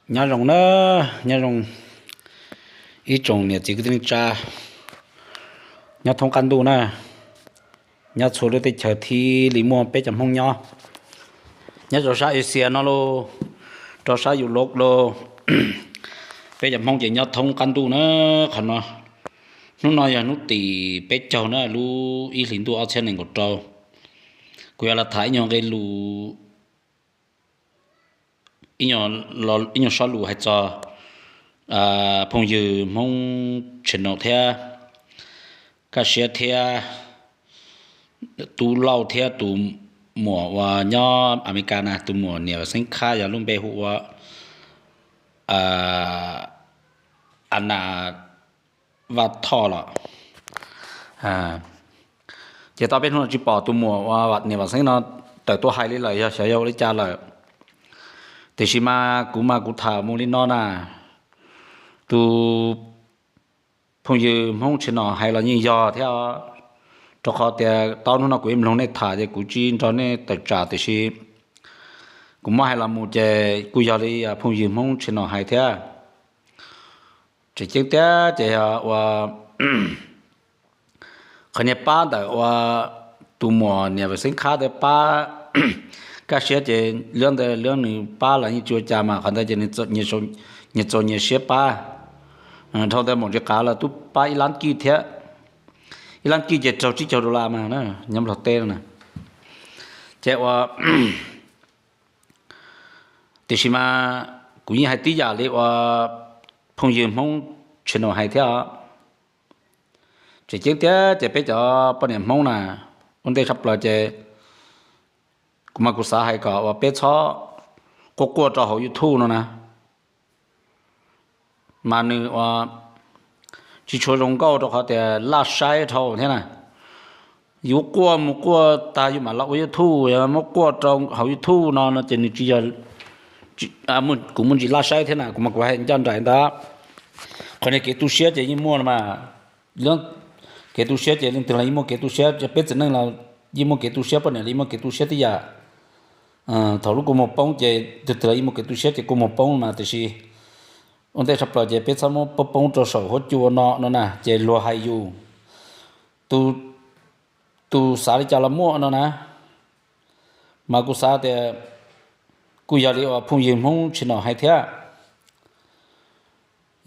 Nyob zoo na, nyob zoo ib tsoom niam txiv kwv tij neej tsa nyob thoob qab ntuj na, nyob txhua lub teb chaws thiaj li muaj peb cov Hmoob nyob. Nyob rau sab Asia no los, rau sab Europe los, peb cov Hmoob ces nyob thoob qab ntuj na. Qhov no, hnub no yog hnub tim peb caug na, lub ib hlis ntuj ob txhiab nees nkaum rau. Kuv yuav los tham ib nyuag nqe lus, ib nyuag sob lus hais txog phooj ywg Hmoob channel thiab, Kaj Siab thiab, Tub Lauj thiab tus muam uas nyob Amelikas na, tus muam niam Xeeb Khab yog lub npe hu ua Ana Vaj Thoj los. Ces tau peb hnub no tsis pom tus muam uas niam Vam Xeeb no tawm tuaj hais li lawm, yog xyov yog ua li cas lawm. Tiam sis mas kuv mas kuv tham mus li no na, tus phooj ywg Hmoob channel hais los yeej yog thiab, rau qhov tias tau hnub no kuv mloog nej tham ces kuv tsis nrog nej tawm tsam, tiam sis kuv muab hais los mus ces kuj yog li phooj ywg Hmoob channel hais thiab. Tseem ceeb tiag ces yog ua qhov niag pab ntawm ua tus muam niam Vam Xeeb Khab ntawd pab Kaj Siab ces liab ntawd liab nws pab los yeej tsis ua cas mas qhov ntawd ces nyias txaus nyias siab pab. Dhau ntawd mam ntsis qav los twb pab ib lab kij thiab, ib lab kij ces raug tsib caug dollar mas nyob Nplog teb no na. Ces ua tiam sis mas kuv yeej hais tib yam li ua phooj ywg Hmoob channel hais thiab os. Tseem ceeb tiag ces peb cov poj niam Hmoob na, ua ntej tshaj plaws ces kuv mas kuv xav hais kom uas peb txhob quaj quaj rau hauv YouTube no na. Mas nws ua tsis tshua zoo nkauj rau qhov tias laj saib dhau thiab na. Yus quaj mus quaj tag yus mam los ua YouTube, yog muab quaj rau hauv YouTube no no ces nws tsis yog, kuv muaj ntsis laj saib thiab na, kuv mas kuv hais ncaj nraim ntag. Qhov niag kev tu siab ces yeej muaj mas, kev tu siab ces leej twg los yeej muaj kev tu siab, peb txiv neej los yeej muaj kev tu siab, poj niam los yeej muaj kev tu siab tib yam. Thaum lub kua muag poob ces tus twg los yeej muaj kev tu siab ces kua muag poob mas, tiam sis ua ntej tshaj plaws ces peb txhob muab poob poob rau saum huab cua no no na, ces luag hais yus, tus xav li cas los muaj no na. Mas kuv xav tias kuj yog li uas phooj ywg Hmoob channel hais thiab,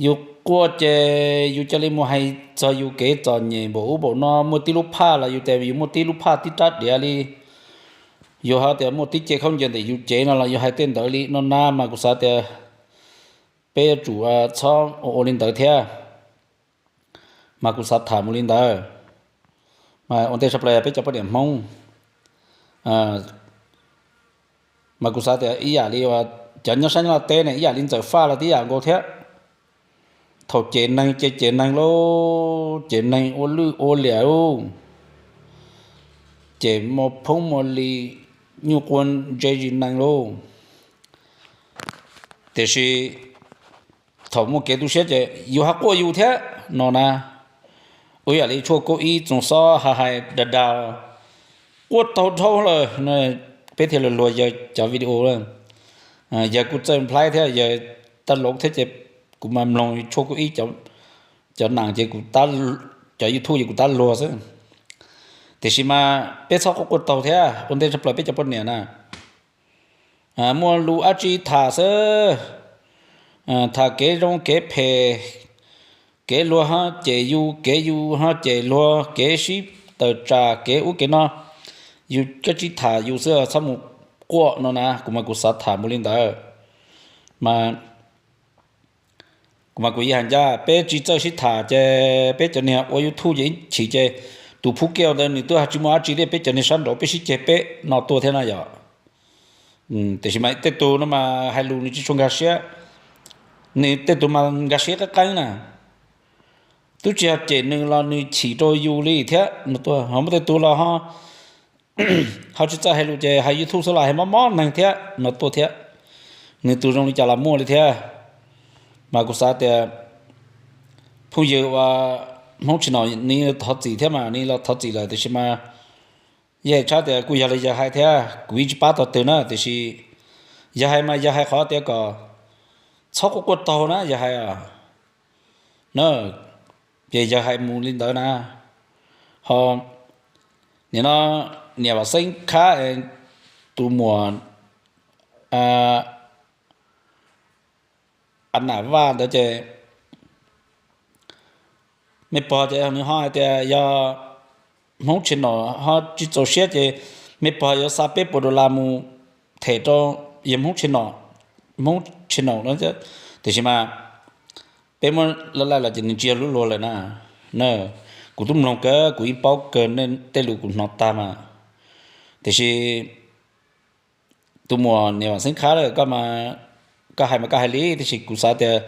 yus quaj ces yus cia li mus hais txog yus kev txom nyem npaum ub npaum no, muaj tib lub phaj los yus tias yus muaj tib lub phaj tib rab diav li, yus ho tias muaj tib ce khaub ncaws ntawm yus cev no los yus hais tej ntawd li no na, mas kuv xav tias peb yuav tsum txhob ua ua li ntawd thiab. Mas kuv xav tham mus li ntawd. Mas ua ntej tshaj plaws peb cov poj niam Hmoob, mas kuv xav tias ib yam li cov nyob sab Nyab Laj teb ne, ib yam li Ntxawm Faj los tib yam nkaus thiab. Thaum cem neeg ces cem neeg lauj, cem neeg ua lwj ua liam lauj, cem muaj phoob muaj li, nyuj quav ntse zis neeg lauj. Tiam sis thaum muaj kev tu siab ces yus ho quaj yus thiab no na. Ua yam li tshuaj kaub ib txoos xob ha hais dag dag, quaj taug dhau lawm, peb thiaj li luag yawg cov video. Yawg kuj txawj nplhaib thiab, yawg tab laub thiab ces kuv mas mloog tshuaj kaub ib cov nam ces cov YouTube ces kuv tab luag xwb. Tiam sis mas peb txhob quaj quaj taug thiab, ua ntej tshaj plaws peb cov poj niam na, muaj lus dab tsi tham xwb, tham kev zoo kev phem, kev luag ho cem yus, kev yus ho cem luag, kev sib tawm tsam, kev ub kev no, yus dab tsi tham yus xwb, txhob mus quaj no na. Kuv mas kuv xav tham mus li ntawd. Mas kuv mas kuv yeej hais ncaj, peb tsis txawj sib tham ces peb cov niag ua YouTube ces ib chim ces tus Phub Kiaj ntawd nws twb tsis muaj dab tsi li, peb cov niag sab nraud peb sib ceg peb no tuaj thiab na yom. Tiam sis mas tej tug no mas hais lus nws tsis tshua nkag siab, nws tej tug mas nkag siab qeeb qeeb na. Twb tsis yog cem nws los nws chim rau yus li thiab no tuaj, ho muaj tej tug los ho tsis txawj hais lus ces hais YouTube xwb los hais mob mob neeg thiab no tuaj thiab. Nws tus zoo li cas los muaj li thiab. Mas kuv xav tias phooj ywg uas Hmoob tsis no nws thov txim thiab mas nws los thov txim lawm, tiam sis mas yog tshab tias kuj yog li yawg hais thiab, kuv yeej tsis pab tau twg na, tiam sis yawg hais mas yawg hais qhov tias kom txhob quaj quaj taug na yawg hais na. Ces yawg hais mus li ntawd na, ho nim no niam Vam Xeeb Khab, tus muam Anam Vaj ntawd ces, me pog ces nws ho hais tias yog Hmoob Channel ho tsis txaus siab ces me pog yuav xa peb puas dollar mus them rau yawg Hmoob Channel, Hmoob Channel no. Tiam sis mas peb muab laij los ces nws tsis yog lub luag lawm na. Kuv twb mloog kawg, kuv yeej paub kawg tej lus kuv hnov tag mas. Tiam sis tus muam niam Vam Xeeb Khab, koj hais mas koj hais li, tiam sis kuv xav tias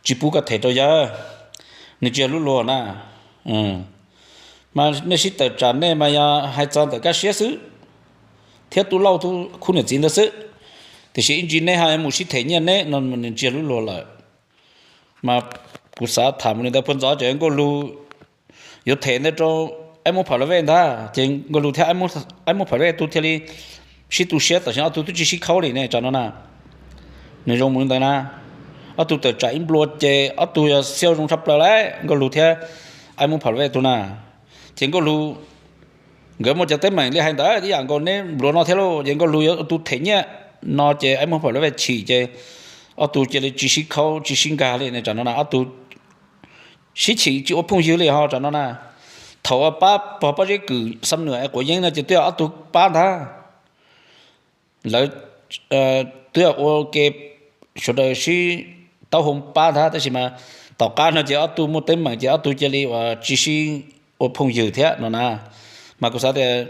tsis pub koj them rau yawg, nws tsis yog lub luag na. Mas nej sib tawm tsam nej mas yog hais txog ntawm Kaj Siab xwb thiab Tub Lauj, khub niam txiv ntawd xwb, tiam sis ib ntsis nej ho mus sib them nyiaj neb no nws tsis yog lub luag lawm. Mas kuv xav tham mus li ntawd, puag ntxov ces Nkauj Lug yuav them ntawd rau Aib Muab Pham Laj Vej ntag, ces Nkauj Lug thiab Aib Muab Pham Laj Vej tus thiaj li sib tu siab, tam sim ob tug twb tsis sib khaub li ne, tsam no na. Nws zoo mus li ntawd na, ob tug tawm tsam ib nplua ces ob tug yog xiau zoo tshaj plaws lawm, Nkauj Lug thiab Aib Muab Pham Laj Vej tus na. Ces Nkauj Lug, nkawd muaj cov teeb meem li hais ntawd ib yam nkaus neb nplua no thiab lauj, ces Nkauj Lug yuav tus them nyiaj no ces Aib Muab Pham Laj Vej chim ces ob tug cia li tsis sib khaub tsis sib nkag li ne, tsam no na ob tug sib chim tsis ua phooj ywg li ho tsam no na. Thaum uas pab pog Pob Zeb Kwm Xam Nuam es quav yeeb no ces twb yog ob tug pab ntag, lawv twb yog ua ke sawv daws sib taub hau pab ntag, tab sis mas tom qab no ces ob tug muaj teeb meem ces ob tug cia li uas tsis sib ua phooj ywg thiab no na. Mas kuv xav tias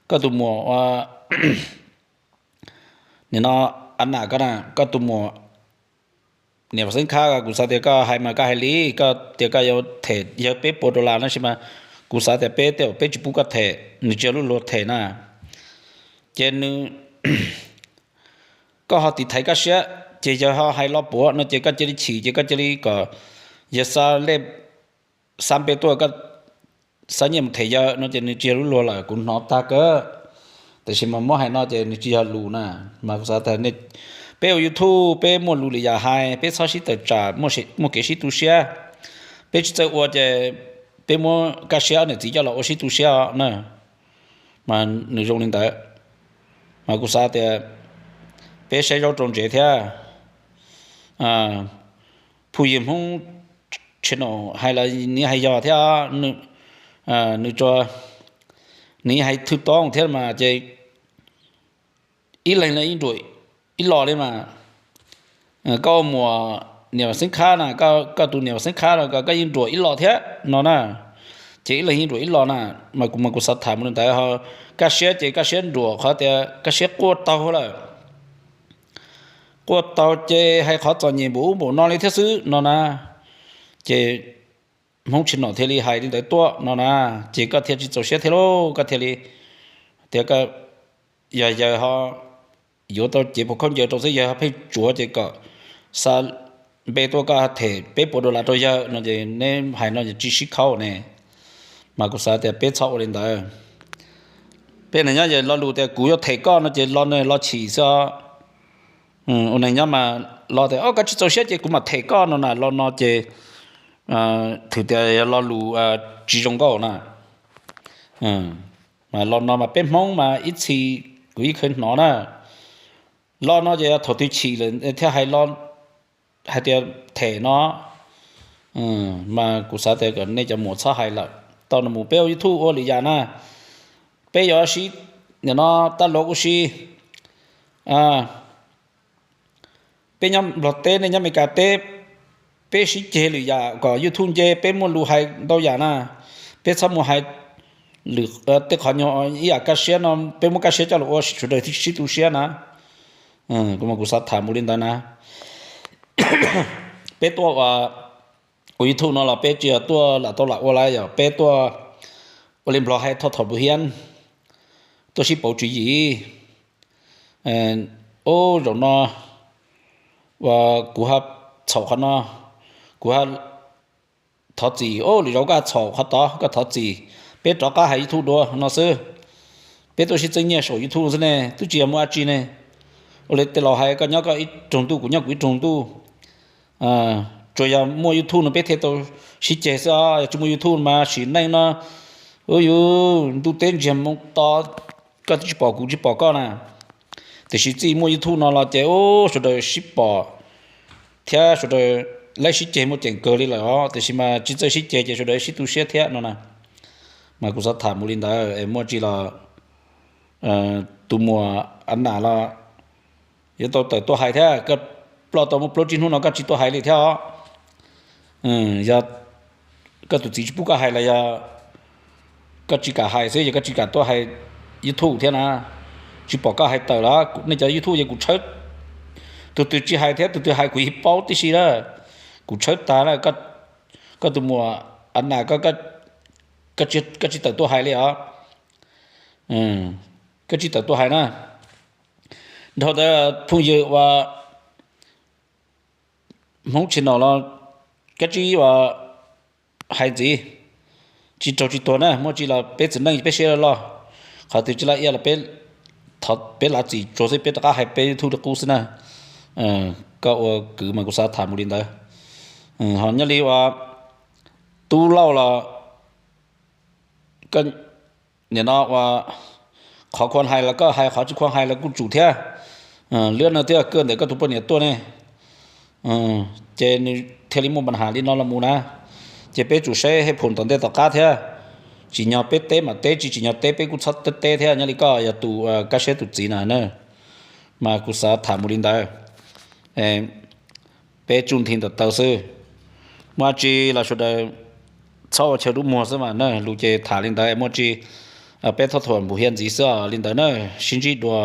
koj tus muam ua nim no Anam, koj tus muam niam Vam Xeeb Khab, kuv xav tias koj hais mas koj hais li, koj tias koj yuav them yawg peb puas dollar no, tab sis mas kuv xav tias peb tej zaum peb tsis pub koj them, nws tsis yog lub luag them na. Ces nws, koj ho tiv thaiv Kaj Siab ces yawg ho hais los puav no ces koj cia li chim ces koj cia li kom yawg xa lej, xa npe tuaj, koj xa nyiaj mus them yawg no ces nws tsis yog lub luag lawm, kuv hnov tag kawg. Tiam sis mas muab hais no ces nws tsis yog lus na. Mas kuv xav tias peb ua YouTube peb muaj lus li yam hais, peb txhob sib tawm tsam, muaj kev sib tu siab. Peb tsis txawj ua ces peb muab Kaj Siab ob niam txiv coj los ua sib tu siab os na. Mas nws zoo li ntawd, mas kuv xav tias peb saib zaub rau ntsev thiab. Phooj ywg Hmoob Channel hais los nws hais yog thiab, nws tsuas, nws hais thwj toob thiab mas ces ib leeg ib nruam ib lo li mas. Koj ua muam niam Vam Xeeb Khab na, koj tus niam Vam Xeeb Khab no koj yeej nruam ib lo thiab no na. Ces ib leeg yeej nruam ib lo na. Mas kuv mas kuv xav tham mus li ntawd ho, Kaj Siab ces Kaj Siab nruam qhov tias Kaj Siab quaj taug lawm, quaj taug ces hais qhov txom nyem npaum ub npaum no li thiab xwb no na. Ces Hmoob Channel thiaj li hais li ntawd tuaj no na. Ces koj thiaj tsis txaus siab thiab lauj, koj thiaj li tias koj, yog yawg ho yuav tau cev phuam khaub ncaws rau xwb, yawg ho pheej tsuav ces kom xa npe tuaj koj them peb puas dollar rau yawg no ces neb hais no ces tsis sib khaub ne. Mas kuv xav tias peb txhob ua li ntawd. Peb neeg nyob, yog lo lus tias kuv yuav them koj no ces lo no lo chim xwb os. Ua neeg nyob mas lo tias o koj tsis txaus siab ces kuv mam them koj no na, lo no ces thwm tias yog lo lus tsis zoo nkauj na. Mas lo no mas peb Hmoob mas ib txhis kuv yeej kheev hnov na. Lo no ces yog thaum twg chim lawm thiaj hais lo, hais tias them no. Mas kuv xav tias kom nej cov muam txhob hais lawm, tau no mus peb ua YouTube ua lwm yam na. Peb yuav sib, nim no tab luag ua si, peb nyob Nplog teb nej nyob Meskas teb, peb sib ceg lwm yam kom YouTube nce, peb muaj lus hais ntau yam na. Peb txhob mus hais lwm, tej qhov nyuag ib yam Kaj Siab no, peb muab Kaj Siab coj los ua sawv daws sib tu siab na. Kuv mas kuv xav tham mus li ntawd na. Peb tuaj ua YouTube no los peb tsis yog tuaj lam tau lam ua lawm, yog peb tuaj ua li Nplog hais thov thom pus hiab, tuaj sib pauv tswv yim. Ub, zaum no kuv ho txhaum qhov no, kuv ho thov txim. Ub, lwm zaus koj ho txhaum qhov tod koj thov txim. Peb rov qab hais YouTube dua no xwb. Peb tuaj sib txeeb nyiaj saum YouTube xwb ne, twb tsis yog muaj dab tsi ne. Ua li tej laus hais, koj nyob koj ib rooj ntuj, kuv nyob kuv ib rooj ntuj. Tsuas yog muaj YouTube no peb thiaj tau sib ceg xwb os. Yog tsis muaj YouTube mas sim neej no, u, yus ntuj teb ntsiag moo to, koj twb tsis pom kuv tsis pom koj na. Tiam sis txij muaj YouTube no los ces u, sawv daws sib pom thiab sawv daws laib sib ceg muaj ceem kawg li lawm os. Tiam sis mas tsis txawj sib ceg ces sawv daws sib tu siab thiab no na. Mas kuv xav tham mus li ntawd es muaj tsi los tus muam Anas los yuav tau tawm tuaj hais thiab. Koj ploj tau muaj plaub tsib hnub no koj tsis tuaj hais li thiab os. Yog koj tus txiv tsis pub koj hais los yog koj tsis kam hais xwb, yog koj tsis kam tuaj hais YouTube thiab na, tsis pom koj hais tawm los nej cov YouTube ces kuv tshawb, tus twg tsis hais thiab tus twg hais kuv yeej paub tib si na. Kuv tshawb tag na. Koj tus muam Anas, koj tsis tawm tuaj hais li os. Koj tsis tawm tuaj hais na. Dhau ntawd phooj ywg uas Hmoob tshis naum los koj tsis uas hais ntxiv, tsis raug tsis tuag na. Muaj tsi los peb txiv neej peb siab loj, qhov twg tsis laj iab los peb lav txim tsuag xwb, peb rov qab hais peb YouTube li qub xwb na. Koj ua kwv mas kuv xav tham mus li ntawd. Ho nyob li uas Tub Lauj los nim no uas qhov khuam hais los koj hais, qhov tsis khuam hais los kuj tsum thiab. Liab no thiaj kawj ntawm koj tus poj niam tuaj ne, ces nws thiaj li muaj npa has li no los mus na. Ces peb tsum saib hej phum tom ntej tom qab thiab. Tsim nyog peb teb mas teb, tsis tsim nyog teb peb kuj txhob teb teb thiab. Nyob li koj yog tus kaj siab tus txiv na, mas kuv xav tham mus li ntawd. Peb tsuj nthi ntawm taw xwb, muaj dab tsi los sawv daws txhob ua chaw dub muag xwb mas na. Lus ces tham li ntawd, muaj dab tsi peb thauj thuam npus hiab ntxiv xwb os. Li ntawd na, sib ntsib dua.